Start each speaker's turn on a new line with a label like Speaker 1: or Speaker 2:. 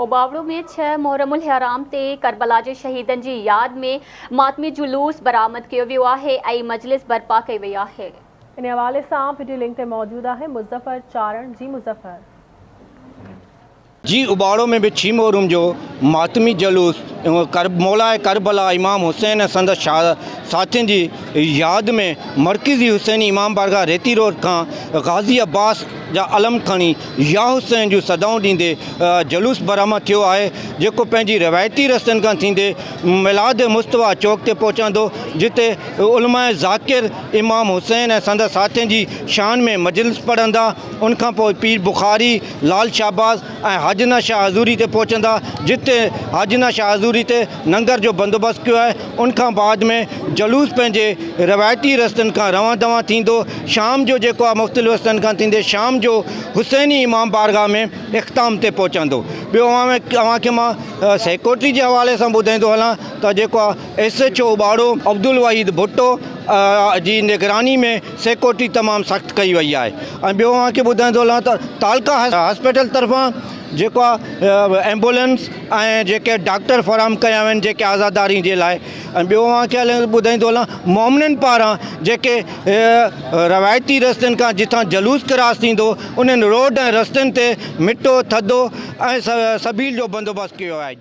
Speaker 1: اوٻاوڙو ۾ ڇهه محرم الحرام تي ڪربلا جي شهيدن جي ياد ۾ ماتمي جلوس برآمد ڪيو ويو آهي ۽ مجلس برپا ڪئي وئي آهي.
Speaker 2: ان حوالي سان وڊيو لنڪ تي موجود آهي مظفر چارڻ جي مظفر.
Speaker 3: جي اوٻاڙو ۾ به ڇهه محرم جو ماتمي جلوس مولاء ڪربلا امام حسين ۽ سندس ساٿين جي ياد ۾ مرڪزي حسيني امام بارگاهه ريتي روڊ کان غازي عباس جا علم کڻي يا حسين جون صدائون ڏيندي جلوس برآمد ٿيو آهي جيڪو پنهنجي روايتي رستن کان ٿيندي ميلاد مصطفيٰ چوڪ تي پهچندو جتي علماء ذاڪر امام حسين ۽ سندس ساٿين جي شان ۾ مجلس پڙهندا ان کان پوء پير بخاري لال شهباز ۽ حاجنا شاهه حضوري تي پهچندا جتي حاجنا شاهه حضوري تي ننگر جو بندوبست ڪيو آهي ان کان بعد ۾ جلوس پنهنجي روايتي رستن کان روان دوان ٿيندو شام جو جيڪو آهي مختلف رستن کان ٿيندي شام جو حسيني امام بارگاهه ۾ اختتام تي پهچندو ٻيو اوهان کي مان سيڪيورٽي جي حوالي سان ٻڌائيندو هلان ته جيڪو آهي S H O Ubauro Abdul Wahid Bhutto جي نگراني ۾ سيڪيورٽي تمام سخت ڪئي وئي آهي ۽ ٻيو اوهان کي ٻڌائيندو هلان ته تعلقه هاسپيٽل طرفان جيڪو آهي ايمبولينس ۽ جيڪي ڊاڪٽر فراهم ڪيا ويا آهن جيڪي آزاداري جي لاء ۽ ٻيو اوهان کي ٻڌائيندو هلان مومنن پاران جيڪي روايتي رستن کان جتان جلوس ڪراس ٿيندو انهن روڊ ۽ رستن تي مٽو ٿڌو ۽ سبيل جو بندوبست ڪيو آهي.